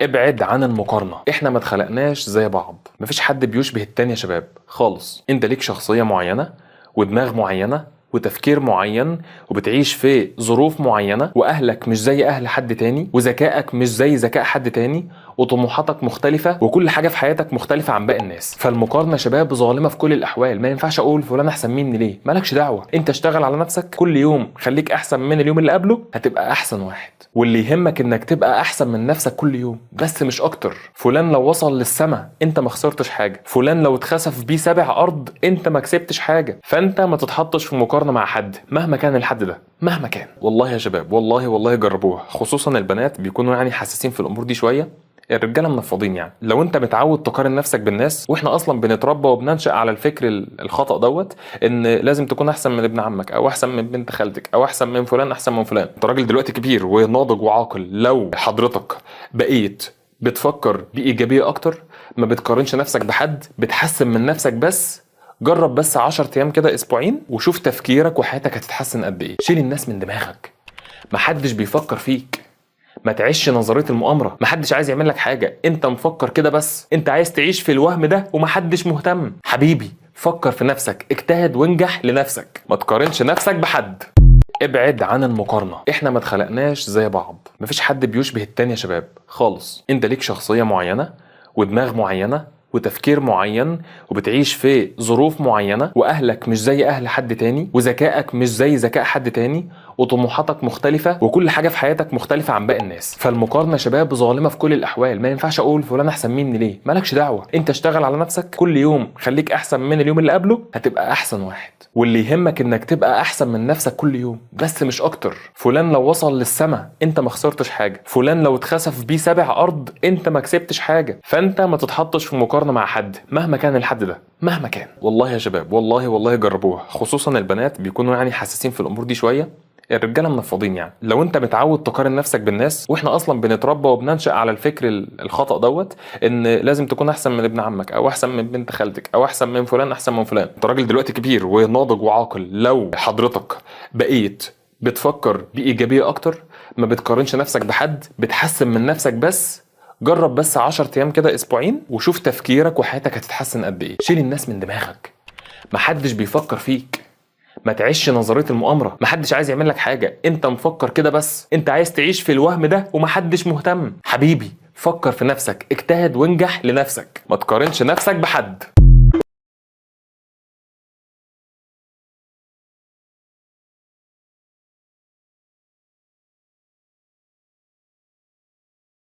ابعد عن المقارنة، احنا ما اتخلقناش زي بعض، مفيش حد بيشبه التاني يا شباب خالص. انت ليك شخصية معينة ودماغ معينة وتفكير معين، وبتعيش في ظروف معينة، وأهلك مش زي أهل حد تاني، وذكائك مش زي ذكاء حد تاني، وطموحاتك مختلفة، وكل حاجة في حياتك مختلفة عن باقي الناس. فالمقارنة شباب ظالمة في كل الأحوال. ما ينفعش أقول فلان أحسن مني ليه، مالكش دعوة، أنت اشتغل على نفسك كل يوم، خليك أحسن من اليوم اللي قبله، هتبقى أحسن واحد. واللي يهمك إنك تبقى أحسن من نفسك كل يوم بس، مش أكتر. فلان لو وصل للسما أنت ما خسرتش حاجة، فلان لو اتخسف بيه 7 أرض أنت ما كسبتش حاجة. فأنت ما تتحطش في مقارنة مع حد مهما كان الحد ده، مهما كان. والله يا شباب والله والله جربوها، خصوصا البنات بيكونوا يعني حساسين في الامور دي شوية، الرجالة منفضين يعني. لو انت متعود تقارن نفسك بالناس، واحنا اصلا بنتربى وبننشأ على الفكر الخطأ دوت، ان لازم تكون احسن من ابن عمك او احسن من بنت خالتك او احسن من فلان احسن من فلان. انت راجل دلوقتي كبير وناضج وعاقل، لو حضرتك بقيت بتفكر بايجابية اكتر، ما بتقارنش نفسك بحد، بتحسن من نفسك بس، جرب بس 10 ايام كده، اسبوعين، وشوف تفكيرك وحياتك هتتحسن قد ايه. شيل الناس من دماغك، محدش بيفكر فيك، ما تعيش نظرية المؤامرة، محدش عايز يعمل لك حاجة، انت مفكر كده بس، انت عايز تعيش في الوهم ده ومحدش مهتم. حبيبي فكر في نفسك، اجتهد وانجح لنفسك، ما تقارنش نفسك بحد. ابعد عن المقارنة، احنا ما اتخلقناش زي بعض، مفيش حد بيشبه التاني يا شباب خالص. انت ليك شخصية معينة ودماغ معينة وتفكير معين، وبتعيش في ظروف معينة، وأهلك مش زي أهل حد تاني، وذكائك مش زي ذكاء حد تاني، وطموحاتك مختلفة، وكل حاجة في حياتك مختلفة عن باقي الناس. فالمقارنة شباب ظالمة في كل الأحوال. ما ينفعش أقول فلان أحسن مني ليه، مالكش دعوة، أنت اشتغل على نفسك كل يوم، خليك أحسن من اليوم اللي قبله، هتبقى أحسن واحد. واللي يهمك إنك تبقى أحسن من نفسك كل يوم بس، مش أكتر. فلان لو وصل للسما أنت ما خسرتش حاجة، فلان لو اتخسف بيه 7 أرض أنت ما كسبتش حاجة. فأنت ما تتحطش في مقارنة مع حد مهما كان الحد ده، مهما كان. والله يا شباب والله والله جربوها، خصوصا البنات بيكونوا يعني حساسين في الامور دي شوية، الرجالة منفضين يعني. لو انت متعود تقارن نفسك بالناس، واحنا اصلا بنتربى وبننشأ على الفكر الخطأ دوت، ان لازم تكون احسن من ابن عمك او احسن من بنت خالتك او احسن من فلان احسن من فلان. انت راجل دلوقتي كبير وناضج وعاقل، لو حضرتك بقيت بتفكر بايجابية اكتر، ما بتقارنش نفسك بحد، بتحسن من نفسك بس، جرب بس 10 ايام كده، اسبوعين، وشوف تفكيرك وحياتك هتتحسن قد ايه. شيل الناس من دماغك، محدش بيفكر فيك، ما تعيش نظرية المؤامرة، محدش عايز يعمل لك حاجة، انت مفكر كده بس، انت عايز تعيش في الوهم ده ومحدش مهتم. حبيبي فكر في نفسك، اجتهد وانجح لنفسك، ما تقارنش نفسك بحد.